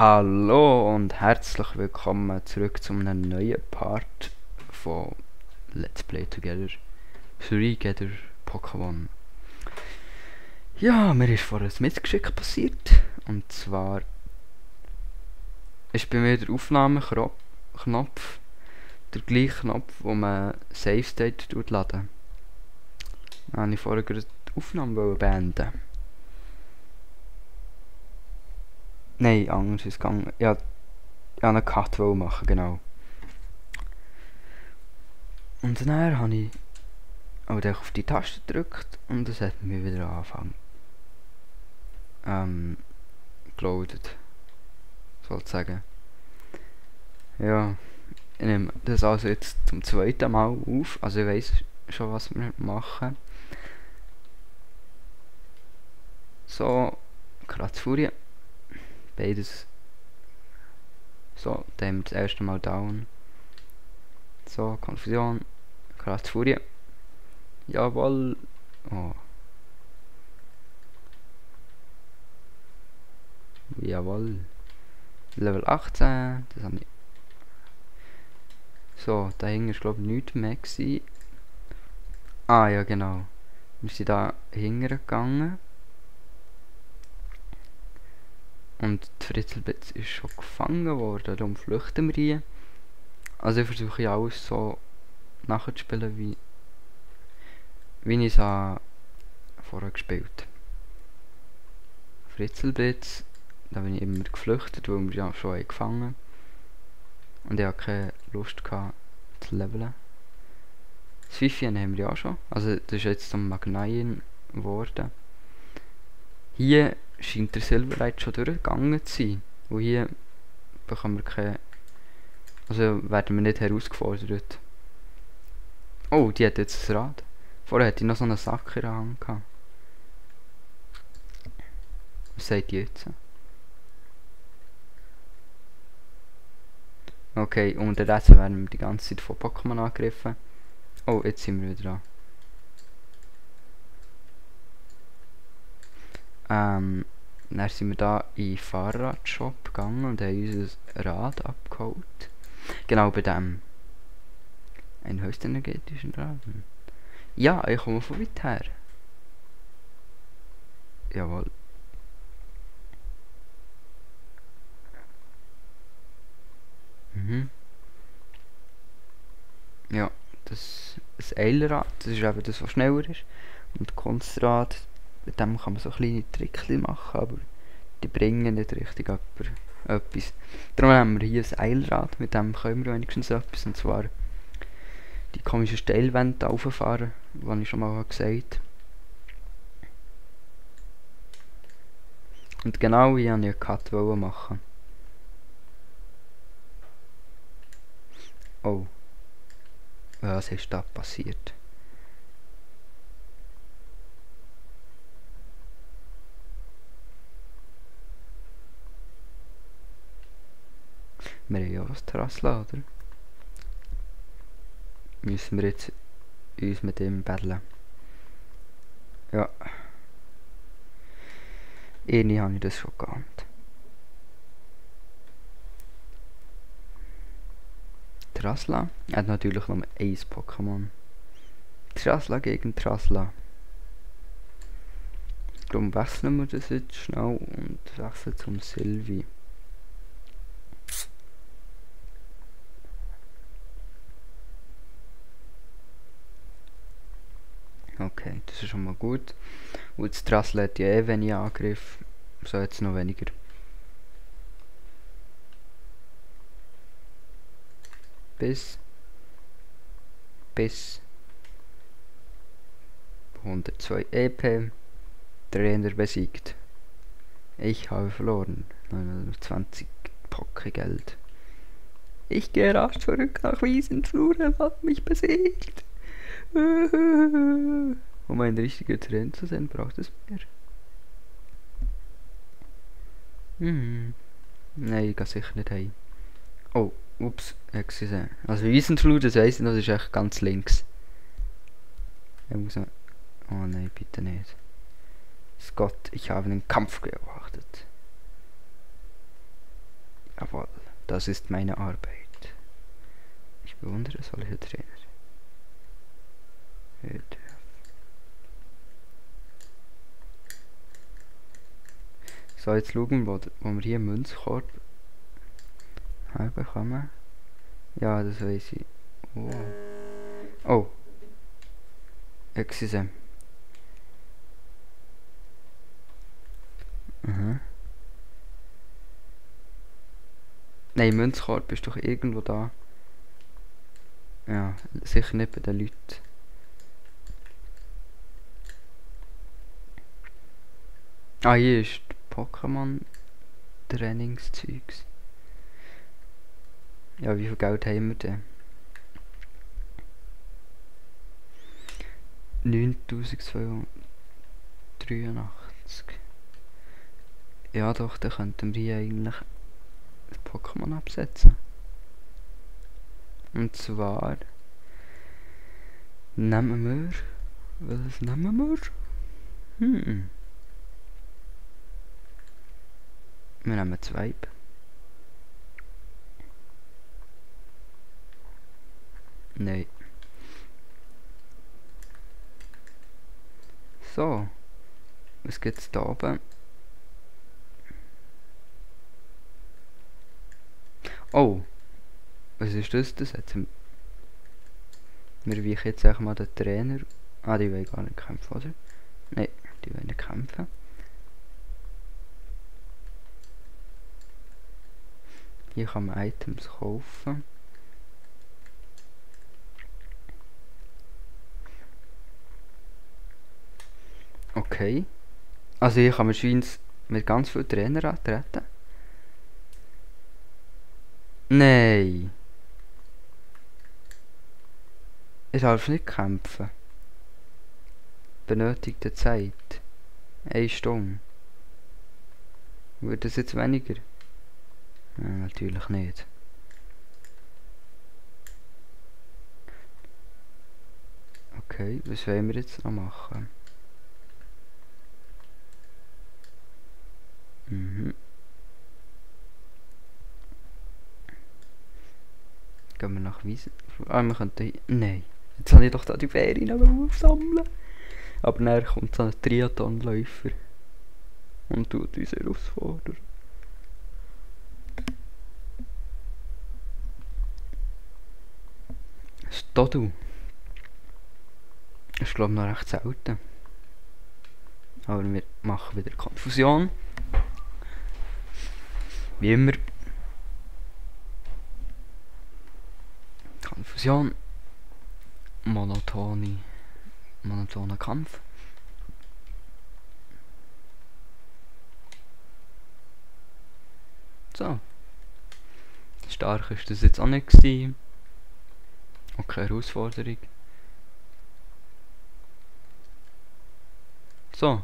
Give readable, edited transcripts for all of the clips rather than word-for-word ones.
Hallo und herzlich willkommen zurück zu einem neuen Part von Let's Play Together, Together Pokémon. Ja, mir ist vorhin ein Missgeschick passiert. Und zwar ist bei mir der Aufnahmeknopf der gleiche Knopf, wo man Save State laden. Dann wollte ich vorher gerade die Aufnahme beenden. Nein, anders ist es gegangen. Ja, einen Cut machen, genau. Und dann habe ich aber auf die Taste gedrückt und es hat mir wieder angefangen. Geloadet. Sozusagen. Ja, ich nehme das also jetzt zum zweiten Mal auf. Also ich weiss schon, was wir machen. So, Kratzfurie. Beides. So, dann haben wir das erste Mal down. So, Konfusion. Kratzfurie. Jawohl. Oh. Jawohl. Level 18. Das habe ich. So, da hinten ist glaube ich nichts mehr gewesen. Ah ja, genau. Wir sind da hingegangen. Und die Fritzelbitz ist schon gefangen worden, darum flüchten wir hier. Also ich versuche ja alles so nachzuspielen, wie ich es vorher gespielt. Fritzelbitz, da bin ich immer geflüchtet, weil wir ja schon gefangen. Und ich hatte keine Lust gehabt, zu leveln. Das Pfeifchen haben wir ja schon, also das ist jetzt zum Magnaien geworden. Hier scheint der Silverlight schon durchgegangen zu sein. Und hier bekommen wir keine. Also werden wir nicht herausgefordert. Oh, die hat jetzt ein Rad. Vorher hatte ich noch so einen Sack in der Hand gehabt. Was sagt die jetzt? Okay, unterdessen werden wir die ganze Zeit von Pokémon angegriffen. Oh, jetzt sind wir wieder dran. Dann sind wir da in den Fahrradshop gegangen und haben unser Rad abgeholt. Genau bei dem. Ein höchst energetischen Raden. Ja, ich komme von weit her. Jawohl. Ja, das Eilrad, das ist eben das, was schneller ist. Und Kunstrad, mit dem kann man so kleine Tricks machen, aber die bringen nicht richtig etwas. Darum haben wir hier ein Eilrad, mit dem können wir wenigstens etwas, und zwar die komischen Steilwände rauffahren, was ich schon mal gesagt habe. Und genau hier wollte ich einen Cut machen. Oh. Was ist da passiert? Wir haben ja was Terrassla, oder? Müssen wir jetzt uns mit dem battlen? Ja. Irgendwie habe ich das schon geahnt. Terrassla hat natürlich nur ein Pokémon. Terrassla gegen Terrassla. Darum wechseln wir das jetzt schnell und wechseln zum Sylvie. Okay, das ist schon mal gut. Und das Terrassla hat ja eh wenig Angriff. So jetzt noch weniger. Bis 102 EP. Trainer besiegt. Ich habe verloren. 920 Pokégeld. Ich gehe rasch zurück nach Wiesenflur, er hat mich besiegt. Um ein richtiger Trainer zu sein, braucht es mehr. Nein, ich gehe sicher nicht heim. Oh, ups, excuse. Also Wiesenflur, das weiss ich noch, das ist echt ganz links. Ich muss noch. Oh nein, bitte nicht. Scott, ich habe einen Kampf gewartet. Jawohl, das ist meine Arbeit. Ich bewundere solche Trainer. So, jetzt schauen, wo wir hier einen Münzkorb herbekommen. Ja, das weiss ich. Oh. Oh. Excuse. Mhm. Nein, Münzkorb ist doch irgendwo da. Ja, sicher nicht bei den Leuten. Ah, hier ist Pokémon Trainingszeugs. Ja, wie viel Geld haben wir denn? 9283. Ja doch, dann könnten wir hier eigentlich das Pokémon absetzen. Und zwar nehmen wir... Was nehmen wir? Wir nehmen Swipe. Nein. So. Was gibt's da oben? Oh. Was ist das? Das hat wir weichen jetzt einfach mal den Trainer. Ah, die wollen gar nicht kämpfen, oder? Nein, die wollen nicht kämpfen. Hier kann man Items kaufen. Okay. Also hier kann man scheinbar mit ganz vielen Trainern antreten. Nein. Ich darf nicht kämpfen. Benötigte Zeit. 1 Stunde. Wird das jetzt weniger? Ja, natürlich nicht. Okay, was wollen wir jetzt noch machen? Gehen wir nach Wiesen. Ah, wir könnten hier... Nein. Jetzt habe ich doch da die Ferien aufsammeln. Aber dann kommt so ein Triathlonläufer. Und tut uns herausfordern. Stodu. Das ist glaube ich noch recht selten. Aber wir machen wieder Konfusion. Wie immer. Konfusion. Monotoner Kampf. So. Stark ist das jetzt auch nicht gewesen. Okay, Herausforderung. So.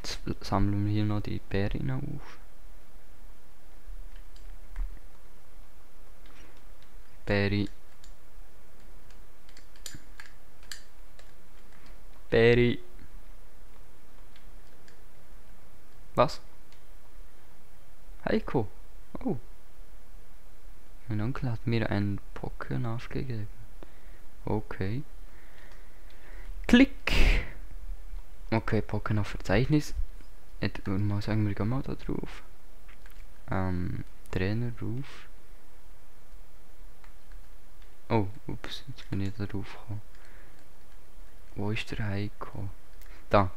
Jetzt sammeln wir hier noch die Beeren auf. Beere. Beere. Was? Heiko. Oh. Mein Onkel hat mir einen Pokénaf gegeben. Okay. Klick. Okay, Pokénaf Verzeichnis. Jetzt würde mal sagen, wir gehen mal da drauf. Trainer Ruf. Oh, ups, jetzt bin ich da drauf gekommen. Wo ist der Heiko? Da.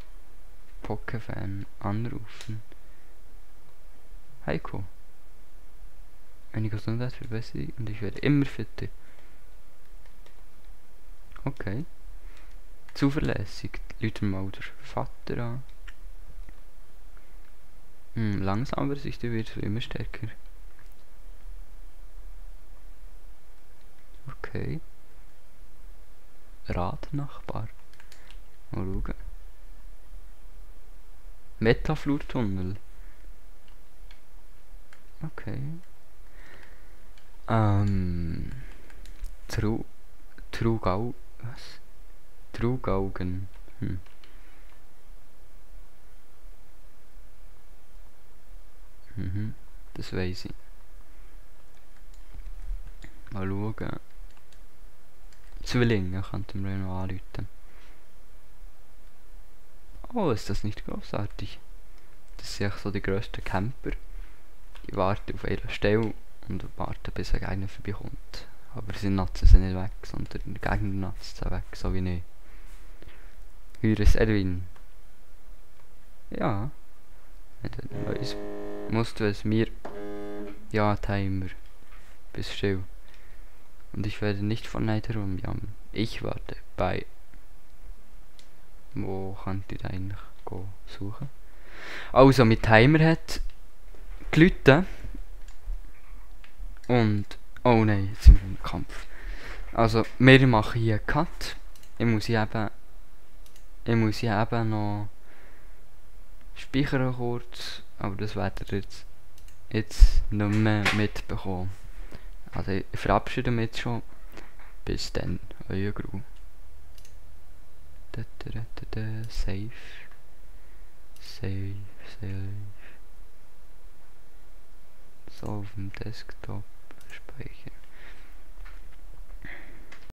Pokéfan anrufen. Heiko. Eine Gesundheitsverbesserung und ich werde immer fitter. Okay. Zuverlässig. Leute mal der Vater an. Langsam, aber sich wird immer stärker. Okay. Radnachbar. Mal schauen. Metaflurtunnel. Okay. Trugau. Was? Trugaugen. Das weiss ich. Mal schauen. Zwillinge könnten wir noch anrufen. Oh, ist das nicht großartig? Das sind echt so die grössten Camper. Die warten auf ihrer Stelle und warten, bis ein Gegner vorbeikommt. Aber sie natzen sie nicht weg, sondern der Gegner natzt sie weg, so wie ich. Hier ist Edwin. Ja. Musst du es mir... Ja, Timer. Bist still. Und ich werde nicht von Neid herumjammern. Ich warte bei... Wo könnt ihr eigentlich suchen? Also, mit Timer hat gelitten. Und... Oh nein, jetzt sind wir im Kampf. Also, wir machen hier einen Cut. Ich muss hier eben noch speichern kurz. Aber das werdet ihr jetzt nicht mehr mitbekommen. Also, ich verabschiede mich jetzt schon. Bis dann, euer Gru. Save. So auf dem Desktop speichern.